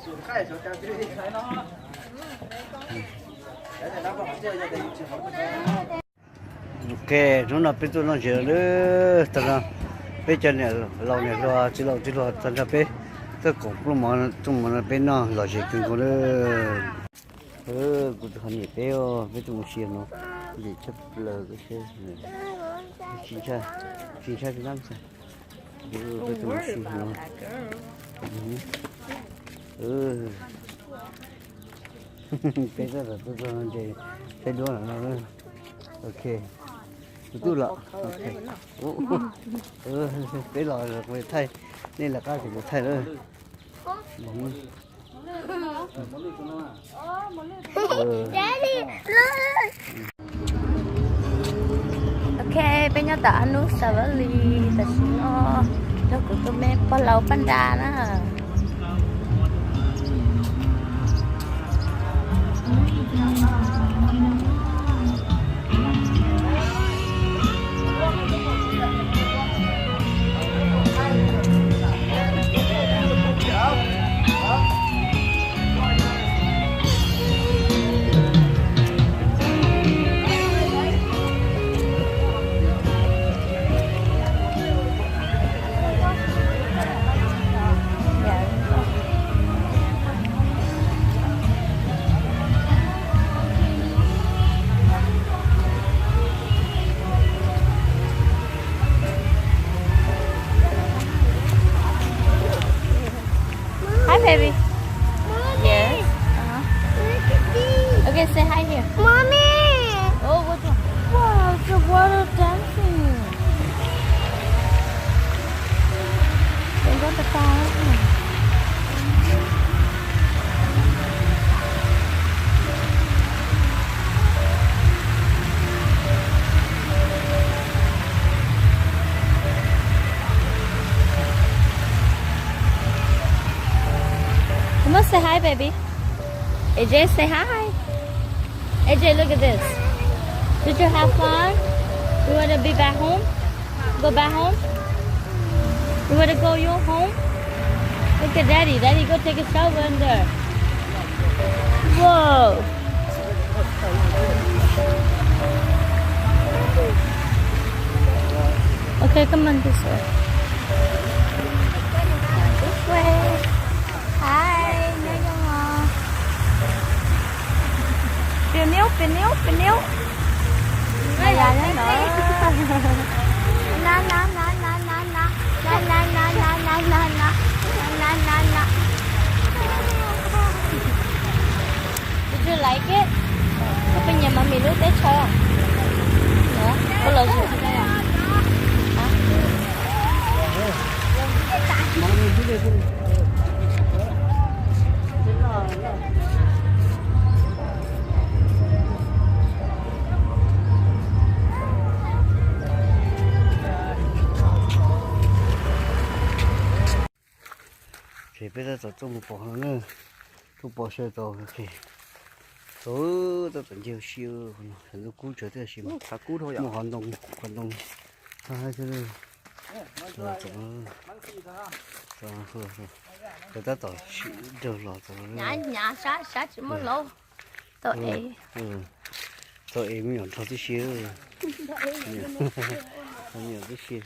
Ok, hnub no peb tuaj noj tsev lawm. Tag no peb cov niam laus niam hluas txiv laus txiv hluas tag nrho peb tuaj koom plooj mov tuaj mov no peb noj lom zem kawg nkaus lawm. Kuv tus qhov niam peb, peb tuaj mus si no, ntim tshaj plaws, tsis ntshai, tsis ntshai, peb tuaj mus si no. Peb tab tom tuaj txog ntses saib duab no. Ok, tus tub los, peb los kuv thaij, nej lawv qab ces kuv thaij lawm. Ok, peb nyob tom Anus Savali tam sim no, nrog kuv tus me pog laus Paj Nra na. Hi, baby. Yes. Uh-huh. Look at this. Okay, say hi here. Mommy. Oh, what's wrong? Wow, it's a water dancing. They got the fire. Come on, say hi, baby. A J, say hi. A J, look at this. Did you have fun? You want to be back home? Go back home? You want to go your home? Look at daddy. Daddy, go take a shower in there. Whoa. Okay, come on this way. This way. Hi, nyob zoo os. Pem niu, pem niu, pem niu. Nyob zoo os. Na, na, na, na, na, na. Na, na, na, na, na, na, na. Na, na, na, na. Did you like it? Koj puas nyiam Mami lub teb chaws? Koj los zaum tsis tau. Ces peb tab tom tuaj mus pom no na, tuaj pom sawv tau, tau tab tom nce si, lub kub tsawv thiab si, muaj qhov ntoo, qhov ntoo, tau tab tom sim raug los tau. Tau es me nyuam nrog tib si, me nyuam tib si.